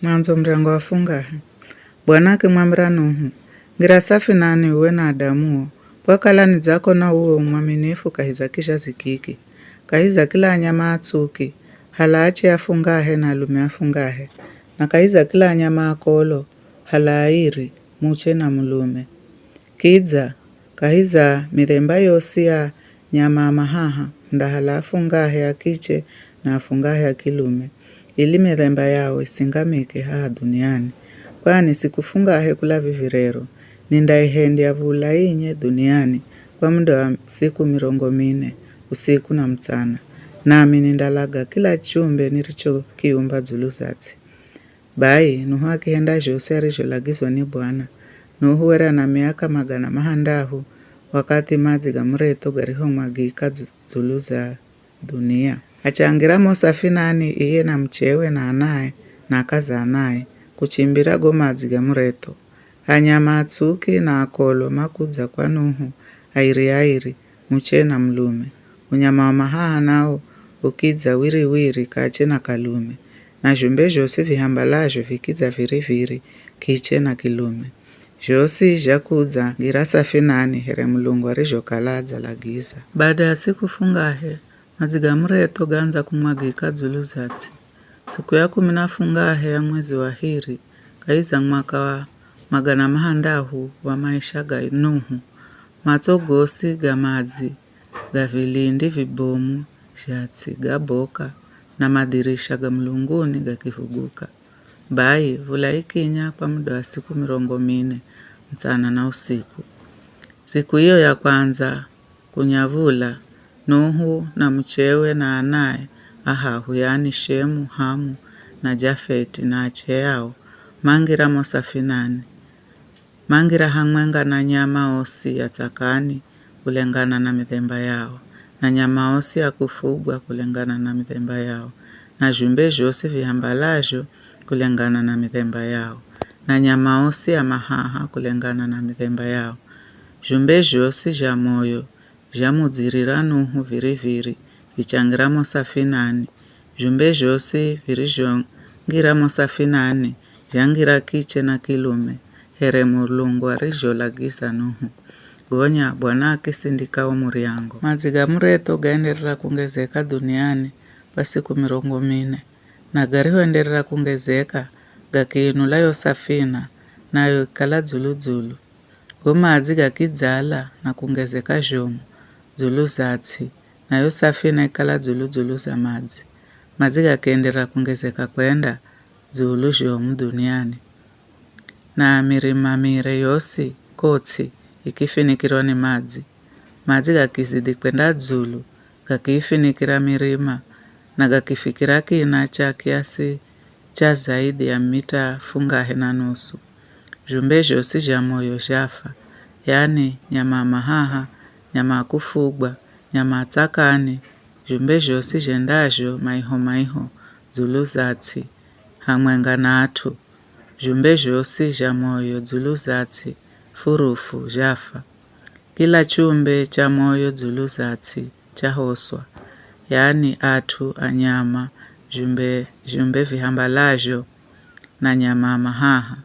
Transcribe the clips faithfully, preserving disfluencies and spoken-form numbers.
Mwandzo muryango wa fungahe. Bwana akimwambira Nuhu, "Ngira safinani uwe na adamuo, kwakala nidzakona uwe umwaminifu kahi za kizhazi kiki, kahi za kila anyama atsuki, hala ache afungahe na alume afungahe, na kahi za kila anyama akolo, hala airi, muche na mulume. Kidza, kahi za midhemba yosi ya nyama a mahaha, ndahala afungahe a kiche na afungahe a kilume, ili midhemba yao isingamike haha dhuniani. Kwani siku fungahe kula vivi rero, nindaihendya vula inye dhuniani kwa muda wa siku mirongo mine, usiku na mutsana, nami nindalaga kila chumbe nirichokiumba dzulu za ts'i." Bai Nuhu akihenda zhosi arizholagizwa ni Bwana. Nuhu were ana miaka magana mahandahu wakathi madzi ga muretho garihomwagika dzu-, dzulu za dhunia. Achangira mo safinani iye na muchewe na anae na akaza anae, kuchimbira go madzi ga muretho. Anyama atsuki na akolo makudza kwa Nuhu, airi-airi, muche na mulume. Unyama wa mahaha nawo ukidza wiri-wiri, kache na kalume, na zhumbe zhosi vihambalazho vikidza viri-viri, kiche na kilume. Zhosi zhakudza ngira safinani here Mulungu arizhokala adzalagiza. Baada ya siku fungahe, madzi ga muretho gaandza kumwagika dzulu za ts'i. Siku ya kumi na fungahe ya mwezi wa hiri, kahi za mwaka wa magana mahandahu wa maisha ga Nuhu, matso gosi ga madzi ga vilindi vibomu zha ts'i gaboka, na madhirisha ga mulunguni gakivuguka. Bai vula ikinya kwa muda wa siku mirongo mine, mutsana na usiku. Siku iyo ya kwandza kunya vula, Nuhu na muchewe na anae ahahu, yaani Shemu, Hamu, na Jafeti, na ache ao, mangira mo safinani. Mangira hamwenga na nyama osi ya tsakani kulengana na midhemba yao, na nyama osi ya kufugwa kulengana na midhemba yao, na zhumbe zhosi vihambalazho kulengana na midhemba yao, na nyama osi ya mahaha kulengana na midhemba yao. Zhumbe zhosi zha moyo zhamudzirira Nuhu viri-viri, vichangira mo safinani. Zhumbe zhosi virizhongira mo safinani, zhangira kiche na kilume, here Mulungu arizholagiza Nuhu. Gonya Bwana akisindika wo muryango. Madzi ga muretho gaenderera kungezeka dhuniani kwa siku mirongo mine, na garihoenderera kungezeka, gakiinula yo safina, nayo ikala dzulu-dzulu. Go madzi gakidzala na kungezeka zhomu dzulu za ts'i, nayo safina ikala dzulu-dzulu za madzi. Madzi gakienderera kungezeka kwenda dzulu zhomu dhuniani, na mirima mire yosi ko ts'i ikifinikirwa ni madzi. Madzi gakizidi kwenda dzulu, gakiifinikira mirima, na gakifikira kina cha kiasi cha zaidi ya mita fungahe na nusu. Zhumbe zhosi zha moyo zhafa, yaani nyama a mahaha, nyama a kufugwa, nyama a tsakani, zhumbe zhosi zhendazho maiho-maiho dzulu za ts'i, hamwenga na at'u. Zhumbe zhosi zha moyo dzulu za ts'i, furufu, zhafa. Kila chumbe cha moyo dzulu za ts'i chahoswa, yaani at'u, anyama, zhumbe, zhumbe vihambalazho, na nyama a mahaha.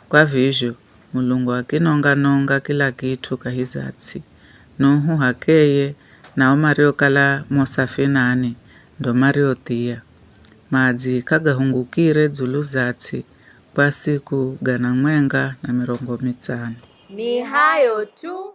Kwa vizho, Mulungu akinonga-nonga kila kit'u kahi za ts'i. Nuhu h'akeye na o mariokala mo safinani ndo mariothia. Madzi k'agahungukire dzulu za ts'i kwa siku gana mwenga na mirongo mitsano. Ni hayo tu.